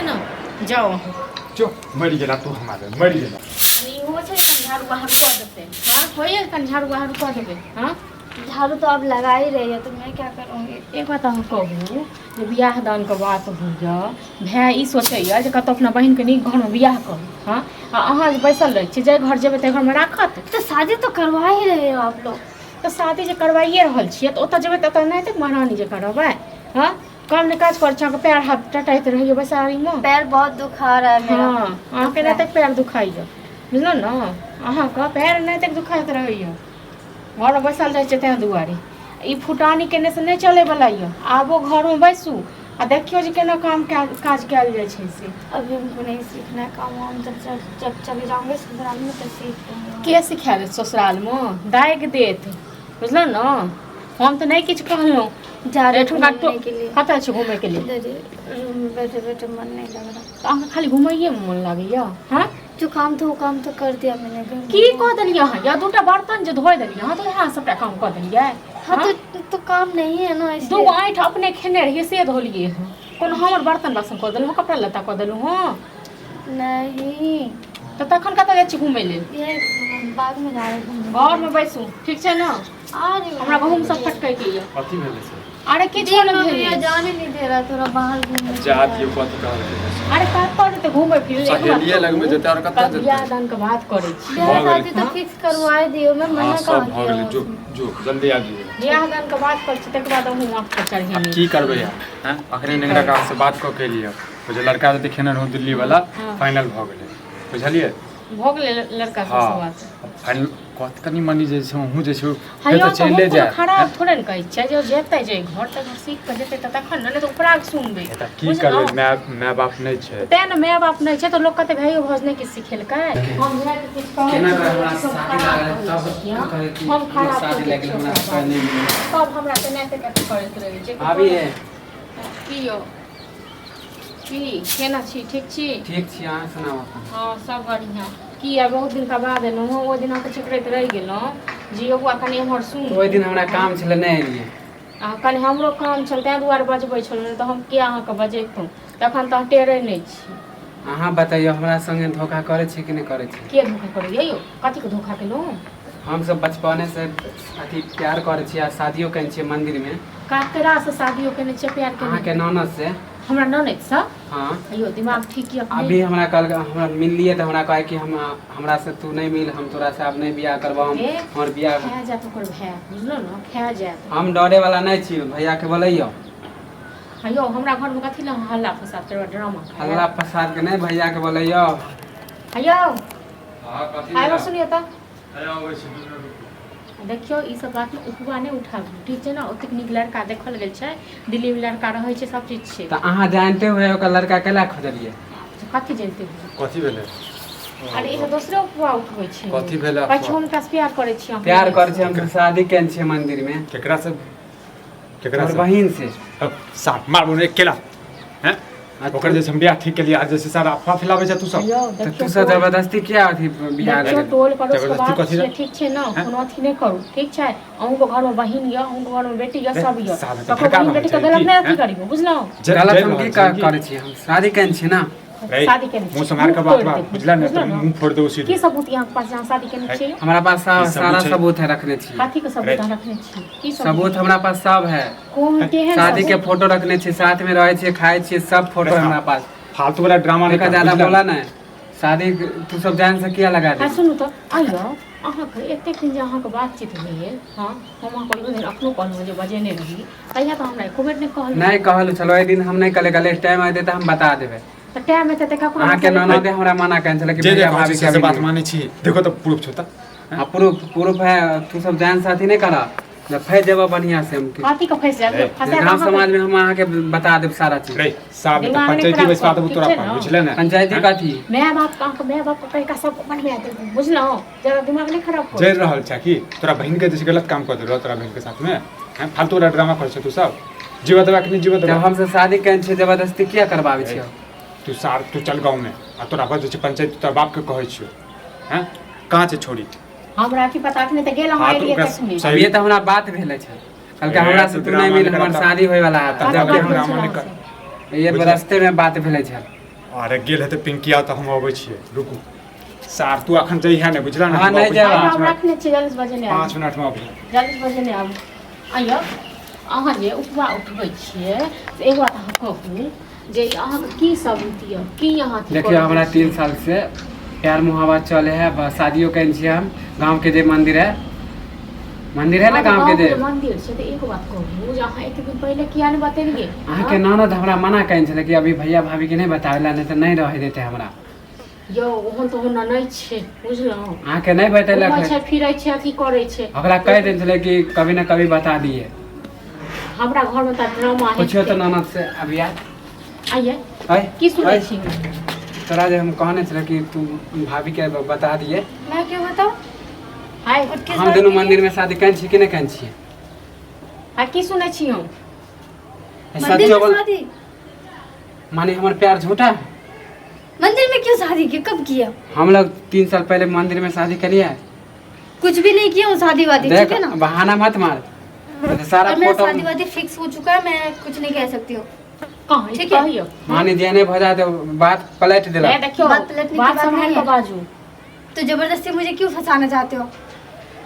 ने? जाउ अहाँ। जो मरि गेला तू, हमारे मरि गेला। कनी इहो छै, कनि झाड़ू बाहर कऽ देतै। हँ, होइए, कनि झाड़ू बाहर कऽ देबै। हँ, झाड़ू तो आप लगा ही रही है, तो मैं क्या करूँगी? एक बात अहाँ कहू जे बियाह दानके बात होइए, भाय ई सोचैए जे कतहु अपना बहिनके नीक घरमे बियाह करू। हँ, आ अहाँ जे बैसल रहै छियै, जाहि घर जेबै ताहि घरमे राखत? तो शादी तो करवा ही रहे हो आप लोग। तऽ शादी जे करवाइए रहल छियै तऽ ओतऽ जेबै तऽ ओतऽ नहि हेतै महारानी जकाँ रहबै? हँ, काम नहि काज करै छी, अहाँके पैर हाथ टटाइत रहैए बैसारीमे। पैर बहुत दुखा रहा है मेरा। हँ, अहाँके नहि तक पैर दुखाइए, बुझलहुँ ने? अहाँके पैर नहि तक दुखाइत रहैए, घरमे बैसल जाइ छै ताहि दुआरे। ई फुटानी केने से नहि चलैवला यऽ। आबो घरमे बैसू आ देखियौ जे केना काम काज कयल जाइ छै से। अभी हमको नहीं सीखना है काम वाम। जब जब जब चले जाऊंगे ससुराल में तो सीख लूंगी। के सिखा देत ससुरालमे? दागि देत, बुझलहुँ ने? हम तऽ नहि किछु कहलहुँ। जा रहे एहिठुनका घूमने के लिए। कतऽ छै घूमयके लिए? इधर ही रूम में बैठे बैठे मन नहीं लग रहा। तऽ अहाँके खाली घुमैएमे मोन लागैए? हँ, जो काम था वो काम तो कर दिया मैंने घर में। की कऽ देलियै अहाँ? या दूटा बर्तन जे धोइ देलियै अहाँ, तऽ उएह सबटा काम कऽ देलियै? हाँ, तो काम नहीं है ना। दू इसलिए गो ऐंठ अपने खेने रहियै से धोलियै हँ। कोनो हमर बर्तन बासन कऽ देलहुँ, कपड़ा लत्ता कऽ देलहुँ हँ? नहीं। तऽ तखन कतऽ जाइ छी घुमै लेल? ये बाग में जा रहे हैं घूमने। घरमे बैसू, ठीक छै ने? आ रही हूँ। हमरा गहूँम सब फटकैके यऽ। कथी भेलै से? अरे किछो दिन नहि में भेलै। भैया जाने नहीं दे रहा थोड़ा बाहर घूमने। जा दियौ, कथी कहलकै? अरे कतऽ जेतै घूमै फिरै लए? एक बात सहेलिये लगमे कहू, जेतै आओर कतऽ कल जेतै? बियाह दानके बात करै छी। ब्याह भऽ गेलै। शादी तो फिक्स करवाए दियो, मैं हँ, मना सब कहाँ भऽ किया गेलै। हूँ जो उसमें। जो, जल्दी आबि जइयौ। बियाह दानके बात करै छी, तकर बाद अहूँ माथ पर आब चढ़ेने। की करबै यार? हैं, अखने नेंगरा काका से बात कऽ के एलियै। ओ जे लड़का जे देखेने रहौं दिल्ली वाला, फाइनल भऽ गेलै, बुझलियै? भऽ गेलै लड़का हँ सबसँ बात? फाइनल कत कनि मनि जे छै अहूँ जे छै हँ फेर यौ, तऽ तऽ हम चलिए कोनो जायब। खराब थोड़े ने कहै छियै जे जेतै जे घर तऽ घर सीख कऽ जेतै तऽ तखन ने, नहि तऽ उपराग सुनबै। तऽ की करबै? बुझलहुँ? माय माय बाप नहि छै। तेँ ने माय बाप नहि छै तऽ लोक कहतै भाइयो भाउज नहि किछु सिखेलकै। हम भायके किछु कहै केना छियै कर हमरा तऽ सब शादी खराब लागल कहै तब छियै। हँ? कहै कि हम हमर खराब शादी कहै लागि छियै गेल, हमरा ओकरा पाइ नहि मिलल। सब हमरा तेनाहिते कथी करैत रहै छै। भाभी हे। की यौ, की केना छी? ठीक छी? ठीक छी, अहाँ सुनाउ अपन। हँ, सब बढ़िआँ। की आइ बहुत दिनका बाद एलहुँ हँ। ओहि दिन अहाँके चिकरैत रहि गेलहुँ जे यौ बौआ, कनि एम्हर सुन। ओहि दिन हमरा काम छलै, नहि एलियै। आ कनि हमरो काम छल, ताहि दुआरे बजबै छलहुँ, नहि तऽ हम किया अहाँके बजैतहुँ? तखन तऽ अहाँ टेरै नहि छी। अहाँ बतैयौ, हमरा संगे धोखा करै छी कि नहि करै छी? के धोखा करैए यौ? कथीके धोखा केलहुँ? हमसब बचपने से अथी प्यार करै छी आ शादियो केने छियै मन्दिरमे। ककरासँ शादियो केने छियै, प्यार केने? अहाँके ननद से। हमरा ननदिसँ? हाँ। अयो, दिमाग ठीक यऽ? अभी हमरा कहलक, हमरा मिललियै तऽ हमरा कहै कि हम हमरा से तू नहि मिल, हम तोरा से आब नहि बियाह करबौ, हम ए, हमर बियाह खा जायत ओकर भाय, बुझलहुँ ने? खा जायत। हम डरे वाला नहि छी, भैया के बोलैयौ। अयो, हमरा घरमे कथी लए हल्ला फसाद करबै, ड्रामा खायब? हल्ला फसाद के नहि, भैया के बोलैयौ। अयो। हँ, कथी? आइ सुनियौ तऽ। अरे अबै छी, 2 मिनट रुकू। देखियौ, ई सब बातमे उपवा नहि उठाबू, ठीक छै ने? ओतेक नीक लड़का देखल गेल छै, दिल्लीमे लड़का रहै छै, सब चीज छै। तऽ अहाँ जानते हुए ओकर लड़का केला खोजलियै? कथी जानते हुए? कथी भेलै? अरे ई तऽ दोसरे उपवा उठबै छै। कथी भेलै? कहै छी हम हुनकासँ प्यार करै छी अहाँ। प्यार करै छी हम, शादी केने छियै मन्दिरमे। केकरा से, केकरा तोहर से? बहिन से। अब साफ मारबो ने अकेला हैं। ओकर जे हम बियाह ठीक केलियै, आज जैसे सारा अफवाह फैलाबै छै तू सब। यौ, तऽ देखियौ तू सब जबरदस्ती किया अथी बियाह देखियौ करेलही? टोल पड़ोस के जबरदस्ती बात कथी छियै, रे? ठीक छै ने? हैं? कोनो अथी नहि करू, ठीक छै? अहूँके घरमे बहिन यऽ, अहूँके घरमे बेटी यऽ, सब यऽ। साला तऽ ककरो भड़का बहिन रहल बेटीके छै गलत की, नहि अथी हैं? करियौ, बुझलहुँ? गलत जरि हम रहल की छै की? करै छी? हम शादी केने छी ने। रे, शादी केने मुँह छी, सम्हार के मुँह बात तोड़ि बात देब, बुझला ने? बुझलहुँ तऽ ने? मुँह फोड़ देबो की सीधे। सबूत यहाँ पास अहाँ शादी केने छियै? हमरा पास ई सबूत सारा छै। सबूत है, रखने छी। कथी के सबूत रे। अहाँ रखने छी? की सबूत हमरा पास सब है। कोन केहन शादी के सबूत? फोटो रखने छी, साथ में रहे छियै, खाइ छियै, सब फोटो रे, हमरा पास। फालतू वाला ड्रामा नहीं देखा कर, ज्यादा बुझला? बोला ने, शादी तू सब जान से किया लगा आ दे? सुनू तऽ, आइयो अहाँके एतेक दिन जे अहाँके बातचीत भेल, हँ, हम अहाँके ओहि दिन अखनो कहलहुँ जे बजेने रही, तहिया तऽ हमरा एको बेर नहि कहलहुँ। नहीं कहलु छलो एहि दिन, हम नहीं कहले, कहले टाइम आते तऽ हम बता देबै। तऽ टाइम एतै तऽ ककरो अहाँके मतलब ननदे हमरा मना केने छलै कि जे जे भैया कहै भाभी छी के से अभी बात नहि। मानै छी। देखो तऽ प्रूफ छौ तऽ। आ प्रूफ, प्रूफ है। तू सब जान साथी नहीं करा जब फंस जेबा बढ़िया से हम कथी के फंसि जायब? फंसा गांव समाज में हम अहाँके बता देब सारा चीज। रे साहब, तऽ दिमाग नहि पंचायती खराब बैसवा करू, देबो ठीक तोरा छै पर ने? बुझले ने? पंचायती कथी? माय बाप के, अहाँके माय बाप के कहिका सब बनवा देब, बुझलहुँ? ज्यादा दिमाग नहि खराब करू। जरि रहल छै कि तोरा बहिन के जैसे गलत काम कर देलौ तोरा बहिन के साथ में? हैं, फालतू वाला ड्रामा करै छै तू सब। जीवा देबा कि नहि जीवा जब देबा? हमसे शादी केने छियै, जबरदस्ती किया करबाबै छियै? तू सार, तू चल गाँव में आ तोरा पर जे छै पंचायत, तोरा बाप के कहै छियौ। हैं, कहाँ छै छोड़ी? हमरा की पता, अखने तऽ गेल अहाँ हाँ, तऽ एलियै ओकरा तखने। सही- अभिये तऽ हमरा बात भेलै छै, कहलकै ए, हमरा से तू तू नहि ड्रामा मिल, नहि हमर करता। शादी होय वाला है। तब जबकि जाके हम ड्रामा नहि कर। ये बुझलियै? रास्ते में बात भेलै छै। अरे गेल हेतै पिंकिया तऽ हम अबै छियै, रुकू सार, तू अखन जइहे नहि, बुझला ने? हाँ, हम नहि अबै छी, जायब। आइ पाँच हम मिनट, रखने छियै, जल्दी बजे नहि आबू। 5 मिनटमे अबै। जल्दी बजे नहि आबू। आइयो अहाँ जे उपवा उठबै छियै से एक बात अहाँ कहू जे ई अहाँके की सबूत यऽ, की अहाँ अथी देखियौ करै हमरा छियै? 3 साल से प्यार मोहब्बत चले है, बस शादियो केने छियै हम। गाँव के जे मंदिर है, मंदिर है ना अहाँके गाँव के गाँवके जे जे मंदिर छै तऽ एक बात कहू जे अहाँ एते दिन पहिले किया नहि बतेलियै? अहाँके ननद हमरा मना केने छलै कि अभी भैया भाभी के नहि बताबै ला, नहि तऽ नहि रहै देतै हमरा। यौ ओहन तऽ ओहन नहि छै, बुझलहुँ? अहाँके नहि बतेलक? घुमै छै फिरै छै अथी करै छै। ओकरा कहि देने छलै कि कभी ने कभी बता दिए। हमरा घरमे तऽ ड्रामा पुछियौ तऽ ननद से अभी आयत। आइए आइ की सुनै आइ। छी? तोरा जे हम कहने छलै कि तू भाभी के बता दिए। मैं क्यों बताऊँ? हाय। और किस हम बात दुनू के लिए? मंदिर में शादी केने छी कि नहि केने छियै? आ की सुनै छी हम? मंदिर सच्चो में बोल। शादी? माने हमर प्यार झूठा है? मंदिर में क्यों शादी की, कब किया? हम लोग 3 साल पहले मंदिर में शादी करिए। कुछ भी नहीं किया हूँ शादी वादी, देख ठीक है ना? बहाना मत मार, तो सारा और मेरा फोटो शादी वादी फिक्स हो चुका है, मैं कुछ नहीं कह सकती हूँ। कहाँ ठीक है। कहियौ। माने जे नहीं भजा तो बात पलट ए दिला। देखियौ, बात पलटने की बात बात सम्हारि नहीं कऽ है। बाजू। तो जबरदस्ती मुझे क्यों फंसाना चाहते हो?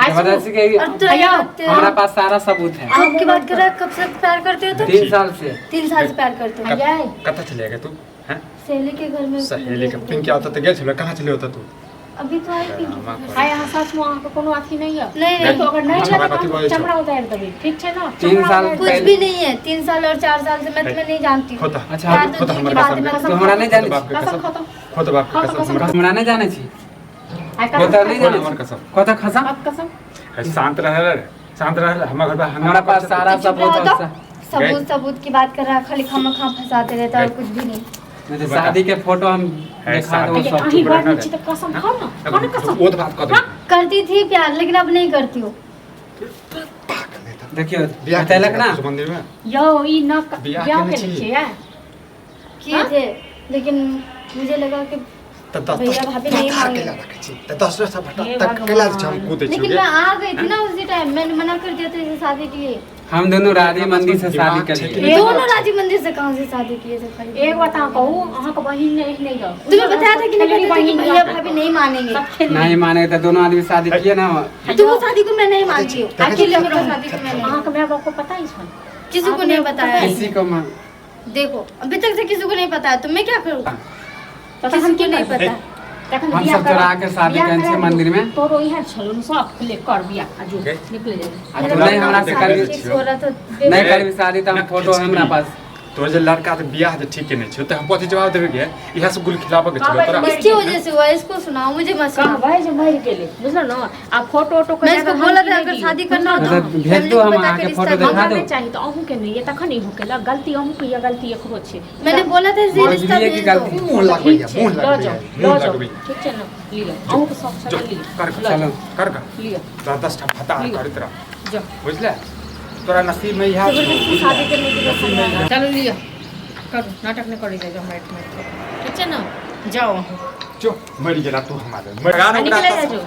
आइ सुनू, जबरदस्ती के और तो भैया, हमारा पास सारा सबूत है। कब की बात कर रहा है? कब से प्यार करते हो तुम? 3 साल से। 3 साल से प्यार करते हो? आइए। कतऽ चले गए तू हैं? सहेली के घर में। सहेली के पिंकिया ओतऽ तऽ गेल छलै, कहाँ छलै ओतऽ तू? अभी तो आई पिंकी। आइ अहाँ सचमे अहाँके कोनो अथी नहि यऽ? नहीं नहीं। तो अगर नहीं हमरा छै तऽ कथी हम बजै छौ? चमड़ा उतारि देबै, ठीक छै ने? 3 चमड़ा साल उतारि कुछ पहले- भी नहीं है। 3 साल और 4 साल से मैं तुम्हें नहीं जानती हूँ। खोता अच्छा, प्यार तो खोता दूर हमर की बात है, कसम। मैं तू हमरा नहीं जाने बाप के कसम कसम। खतम। खोता बाप के हाँ, तो कसम कसम। हमर। हमरा नहीं जाने छी। आइ खोता कसम नहीं खा। जाने हमर छी। कसम। कत खसा? अब कसम। है, शांत रह रे, शांत रह, हमर घर पे हंगामा हमारा पास करतै। सारा तो चुप सबूत रहो तो। है। सबूत सबूत की बात कर रहा है, खाली खामा खा फंसाते रहता है और कुछ भी नहीं। नहीं तो शादी के फोटो हम है, दिखा दो शादी- सब। अहीं चुप बड़ रहना नीक छी तऽ कसम खाउ ने, खाउ ने कसम। ओ तऽ बात कऽ देबै। करती थी प्यार लेकिन अब नहीं करती हूँ। देखियो बियाह बतेलक ना। मंदिर में यौ ई न बियाह बियाह केने केने छी? छियै? किए थे लेकिन मुझे लगा कि तऽ दस भैया भाभी नहीं मांगे। कैला रखै छी तऽ 10 दस भटा हे तक भगवान। कैला छै हम कूदै छी। लेकिन मैं आ गई थी ना उसी टाइम, मैंने मना कर दिया था इसे शादी के लिए। हम दोनों राधे मंदिर से शादी दिमाग कर छै लिए। कि नहीं? दोनों राजी मंदिर से कहाँ से शादी किए थे खाली? एक बात अहाँ कहू, अहाँके बहिन नहि एहने यऽ? तुम्हें बताया था कि नहीं खेलनी बताया था कि बहिन भैया यऽ। भाभी नहीं मानेंगे? सब खेलनी। नहीं माने तो दोनों आदमी शादी किए ना। तो वो शादी को मैं नहीं मानती हूँ, देखै छी, अकेले होकर शादी को मैं नहीं। अहाँके माय बाप को पता ही छल? किसी को नहीं बताया। किसी को मान देखो अभी तक से किसी को नहीं पता है तो मैं क्या करूँ? तऽ किसी तखन को की नहीं करबै? पता है। तखन हम बियाह सब चोरा के शादी बियाह केने छियै करा मंदिर में। तोरो इएह छलौ ने शौक, ले कर बियाह आ जो गई। निकले जाए। आ तू नहीं हमरा से मेरा करबी, फिक्स हो रहा था। नहीं करबी शादी तो हम फोटो हमरा पास। तोर जे लड़का तऽ बियाह जे ठीक केने छै तऽ हम कथी जवाब देबै गे? इएह सब गुल खिलाबऽ के छलौ तोरा। इसकी वजह से हुआ, इसको सुनाओ, मुझे मत सुनाओ। कहबै जे मरि गेलै, बुझलौ ने? आ फोटो उटो के मैं इसको बोला था अगर शादी करना हो तो मतलब भेज फैमिली दो, को हम बता के आके रिश्ता फोटो दो। दिखा हमरा दो। नहि चाही तऽ अहूँके नहि यऽ, तखन इहो केलक। गलती अहूँके यऽ, गलती एकरो छै। मैंने बोला था इसे रिश्ता मजबूरी है कि भेज दो। गलती? मुँह लगबैया, ठीक छै, मुँह लऽ लगबैया, जाउ, मुँह लऽ जाउ, लगबैया। ठीक छै ने? लिअ, अहूँके शौक छल, जो लिअ। कर लऽ चलो। कर कर लिअ। 10 10 टा फता लिअ। करैत रह। जाउ। बुझले, तोरा नसीब में इएह छौ। जबरदस्ती शादी करने के लिए समझा। चलू लिअ, करू नाटक नहि करै जाउ हमरा एहिठमा, ठीक छै ने? जाउ अहाँ। जो मरि गेला तू हमारे मरि आ निकले जाउ।